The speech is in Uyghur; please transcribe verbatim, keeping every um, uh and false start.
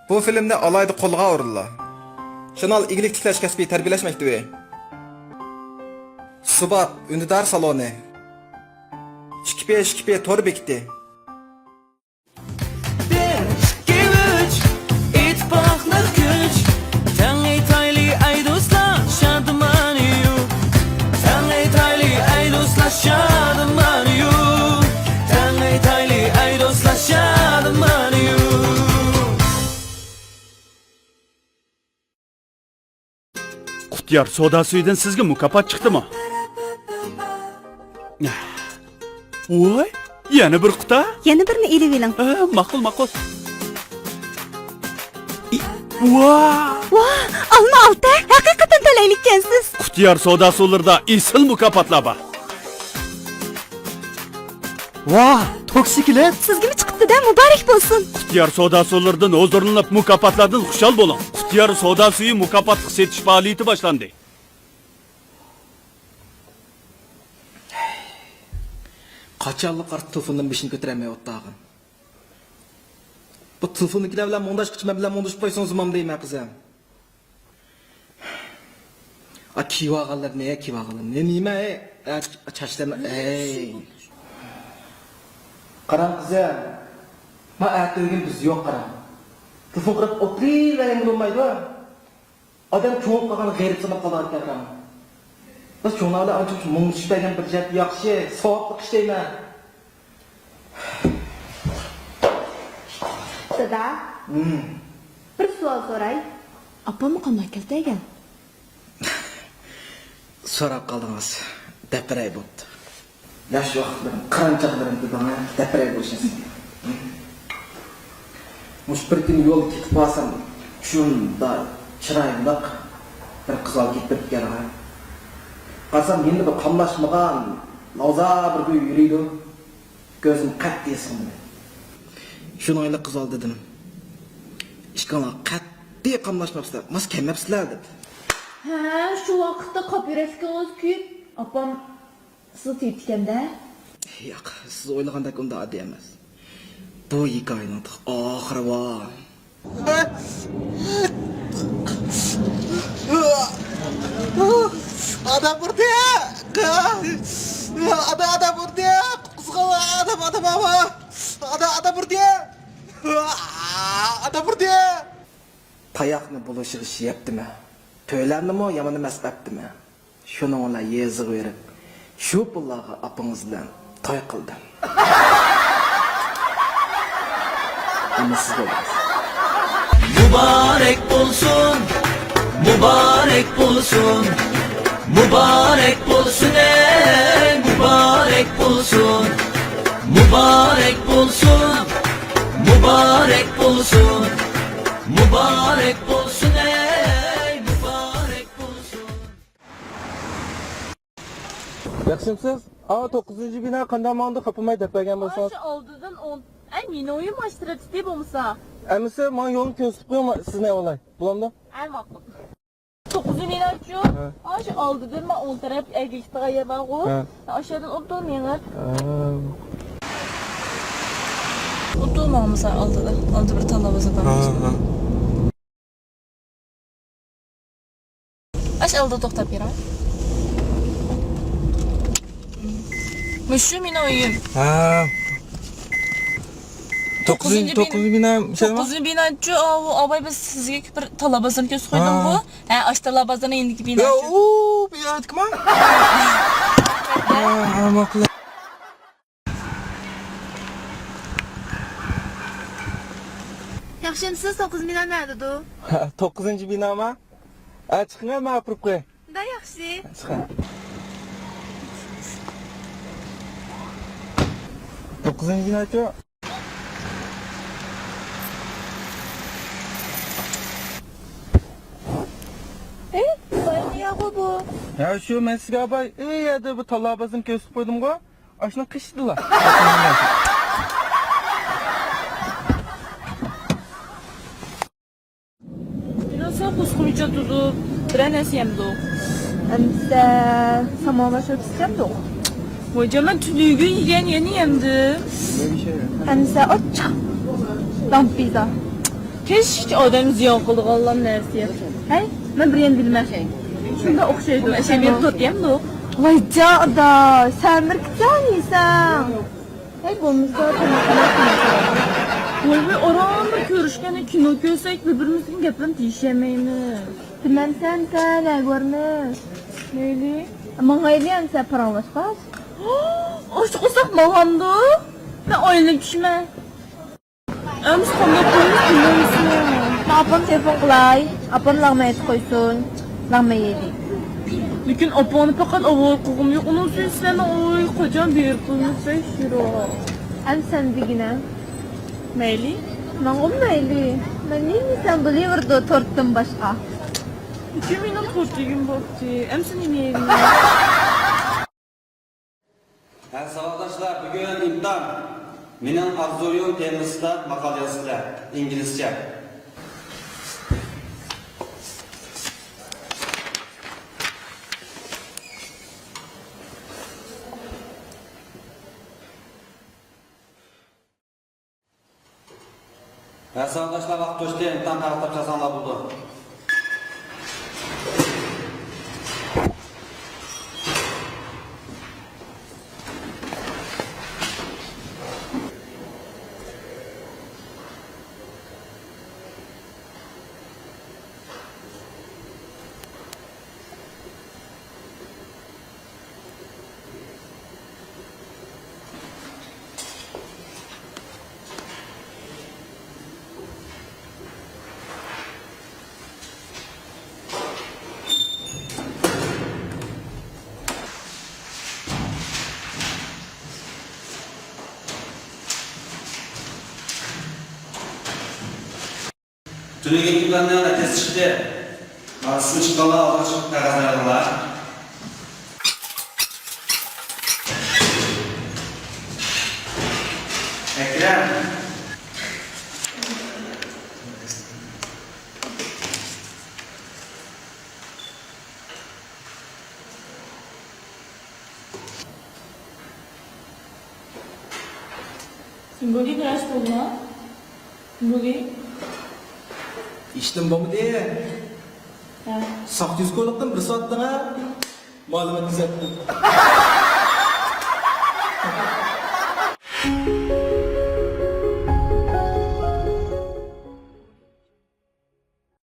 بۇ فىلىمنى ئالاھىدە قوللىغان ئورۇنلار: شىنال ئىگىلىك تىكلەش كەسپىي تەربىيەلەش مەكتىۋى، سۇبات ئۈندىدار سالونى، ئىككى پى ئىككى پى تور بېكىتى. بىر، ئىككى، ئۈچ، ئىتتىپاقلىق كۈچ. تەڭ ئېيتايلى ئەي دوستلار، شادىمانى يۇ. تەڭ ئېيتايلى ئەي دوستلار، شادىمانى يۇ. تەڭ ئېيتايلى ئەي دوستلار، شادىمانى يۇ. قۇتىيار سودا سۈيىدىن سىزگە مۇكاپات چىقتىمۇ؟ ۋوي، يەنە بىر قۇتا؟ يەنە بىرنى ئېلىۋېلىڭ. ھە، ماقۇل، ماقۇل. ئى، ۋا! ۋا، ئالما ئالتە، ھەقىقەتەن تەلەيلىككەنسىز. قۇتىيار سودا سۇلىرىدا ئېسىل مۇكاپاتلار بار. ۋاھ، توكسىكلېت! سىزگىمۇ چىقىپتۇ-دە، مۇبارەك بولسۇن! قۇتىيار سودا سۇلىرىدىن ھۇزۇرلىنىپ، مۇكاپاتلاردىن خۇشال بولۇڭ! قۇتىيار سودا سۈيى مۇكاپاتلىق سېتىش پائالىيىتى باشلاندى. قاچانلىق ئارتۇق تېلېفوندىن بېشىنى كۆتۈرەلمەي ئولتۇرغان. بۇ تېلېفوندىكىلەر بىلەن مۇڭداشقىچە مەن بىلەن مۇڭدىشىپ قويسىڭىز ئۇمام دەيمەن، قىزىم. ئا، كىيىۋالغانلىرىنى، كىيىۋالغانلىرىنى. نېمە، ئەي؟ ئا، چاچلىرىنى، ئەي. قاراڭ، قىزىم. ما ئەتە ئۆگۈن بىز يوق، قاراڭ. تېلېفون قىلىپ ئولتۇرۇۋەرگەنگە بولمايدۇ. ئادەم كۆڭۈل قالغان غېرىب ساناپ قالىدىكەن، قاراڭ. بىز چوڭلار بىلەن ئانچە مۇڭدىشىپ بەرگەن بىر جەھەتتە ياخشى، ساۋابلىق ئىش دەيمەن. دادا، ھىم. بىر سوئال سوراي. ئاپاممۇ قانداق كەلتەگەن؟ سوراپ قالدىڭىز. دەپ بېرەي بوپتۇ. ياش ۋاقىتلىرىم، قىران چاغلىرىم دېدىڭ ھە، دەپ بېرەي بۇ ئىشنى سىزگە. مۇشۇ بىر كۈنى يولدا كېتىپ بارسام، شۇنداق چىرايلىق بىر قىز بالا كېتىپ بېرىپتىكەن ھە. قارىسام، يېنىدا بىر قاملاشمىغان، لاۋزا بىر كۈي يۈرىدۇ. كۆزۈم قەتئىي سىغمىدى. شۇنىڭ ئىللىق قىز بالا دېدىم. ئىككىڭلار قەتئىي قاملاشماپسىلەر، ماس كەلمەپسىلەر دېدى. ھە، شۇ ۋاقىتتا قاپ يۈرەكلىكىڭىز كۆيۈپ، ئاپام سىزنى تېۋىپتىكەن-دە. ياق، سىز ئويلىغاندەك ئۇنداق ئاددىي ئەمەس. بۇ ھېكايىنىڭ تېخى ئاخىرى بار. ئادەم ئۇردى! ئادا، ئادەم ئۇردى! قۇتقۇزغان ئادەم، ئادەم، ئادەم! ئادا، ئادەم ئۇردى! ئادەم ئۇردى! تاياقنى بولۇشىغا يەپتىمەن. تۆلەمنىمۇ يامان ئەمەس ئەپتىمەن. شۇنىڭ بىلەن يېزىغا بېرىپ، شۇ پۇللارغا ئاپىڭىز بىلەن توي قىلدىم. ئەمدى سىز بولىسىز. مۇبارەك بولسۇن، مۇبارەك بولسۇن، مۇبارەك بولسۇن، ئەي، مۇبارەك بولسۇن، مۇبارەك بولسۇن، مۇبارەك بولسۇن، مۇبارەك بولسۇن، ئەي، مۇبارەك بولسۇن. ياخشىمسىز؟ ئا، توققۇزىنچى بىنا قانداق ماڭدى، خاپىماي دەپ بەرگەن بولسىڭىز. ئاشۇ ئالدىدىن ئون. ئەي، مېنىڭ ئۆيۈم ئاشۇ تەرەپتە بولمىسا. ئەمىسە ماڭا يولنى كۆرسىتىپ قويۇڭ، سىزنى ئەۋلاي. بولامدۇ؟ ئەي، ماقۇل. توققۇزىنچى بىناچۇ؟ ھە. ئاشۇ ئالدىدىن مانا ئوڭ تەرەپ ئەگىشىدىغان يەر بارغۇ. ھە. ئاشۇ يەردىن ئوتتۇرا مېڭىپ. ھە. ئوتتۇرا ماڭمىسا ئالدىدا. ئالدىدا بىر تالا بازار بار. ھە، ھە. ئاشۇ ئالدىدا توختاپ بېرىڭ. مۇشۇ مېنىڭ ئۆيۈم. ھە. توققۇزىنچى، توققۇزىنچى بىنا، توققۇزىنچى بىنا، توققۇزىنچى بىناچۇ، ئاۋۇ ئاۋاي بىز سىزگە بىر تالا بازىرىنى كۆرسىتىپ قويدۇمغۇ. ھە. ھە، ئاشۇ تالا بازىرىنىڭ يېنىدىكى بىناچۇ. يا، ئۇ، بۇ يەردىكىما؟ ھە، ھە، ماقۇل. ياخشىمسىز؟ توققۇزىنچى بىنا نەدىدۇ؟ توققۇزىنچى بىناما؟ ھە، چىقىڭە، مەن ئاپىرىپ قوياي. دا ياخشى. چىقىڭ. توققۇزىنچى بىناچۇ؟ ئى، بايغا ياغۇ بۇ. ھە، شۇ مەن سىزگە باي، ئى، يەردە بۇ تالا بازىرىنى كۆرسىتىپ قويدۇمغۇ. ئاشۇنىڭ قېشىدىلا. بىلسە قۇسقۇمچە تۇتۇپ، بىرەر نەرسە يەمدۇق. ئەمسە ساماۋار شورپىسى ئىچەمدۇق. ۋايجان، مەن تۈنۈگۈن يېگەن يەنە يەمدىم. ئەمسە ئاچچىق دام پىززا. كەچكىچە ئادەمنى زىيان قىلىدىغانلام نەرسە يەپ. ھەي، مەن بىر يەم بىلمەن. شۇنداق ئوخشايدۇ. ئەشەم يەپ تۇرۇپ يەمدۇق. ۋايجان ئادا، سەمىرىكچان يېسەڭ. ھەي، بولمىسا تاماقنى. ۋاي ۋاي، ئارانلا كۆرۈشكەندە كىنو كۆرسەك، بىر-بىرىمىزنىڭ گەپلىرىنى دېيىشەلمەيمىز. تۈمەن سەن تەلەگۈرمىز. مەيلى. ماڭايلى ئەمسە پاراڭلاشقاچ. ئاچ قورساق ماڭامدۇ؟ مەن ئايلىنىپ چۈشىمەن. ئەمسە قانداق قىلىمىز بىلمەيمىز. مەن ئاپام تېلېفون قىلاي. ئاپام لەغمەن ئېيتىپ قويسۇن. لەغمەن يەيلى. لېكىن ئاپاڭنى پەقەت ئاۋارە قىلغۇم يوق. ئۇنىڭ ئۈچۈن سىلەرنىڭ ئۆيىگە قاچان بېرىپ قىلىمىز بەك يىراق. ئەمسە سەن دېگىنە. مەيلى. ماڭىمۇ مەيلى. مەن نېمە يېسەم بولۇۋېرىدۇ تورتتىن باشقا. لېكىن مېنىڭ تورت يېگۈم بوپتۇ. ئەمسە نېمە يەيمەن؟ ھە، ساۋاقداشلار، بۈگۈن ئىمتىھان. مېنىڭ ئارزۇيۇم تېمىسىدا ماقالە يازىسىلەر، ئىنگلىزچە. ھە، ساۋاقداشلار، ۋاقىت توشتى، ئىمتىھان تارقىتىپ چالساڭلار بولىدۇ. تۈنۈگۈنكى پىلاننىڭ نەتىجىسى چىقتى. مانا ئىسمى چىققانلار ئالدىغا چىقىپ قەغەزنى ئېلىڭلار. ئەكرەم. Kimberly نەرسە بولدى؟ كىمبېرلى؟ ئىشتىن بولمىدى. ھە. ساختا يۈز كولۇقتىن بىر سائەتتىن مەلۇمات ئىزدەتتىم.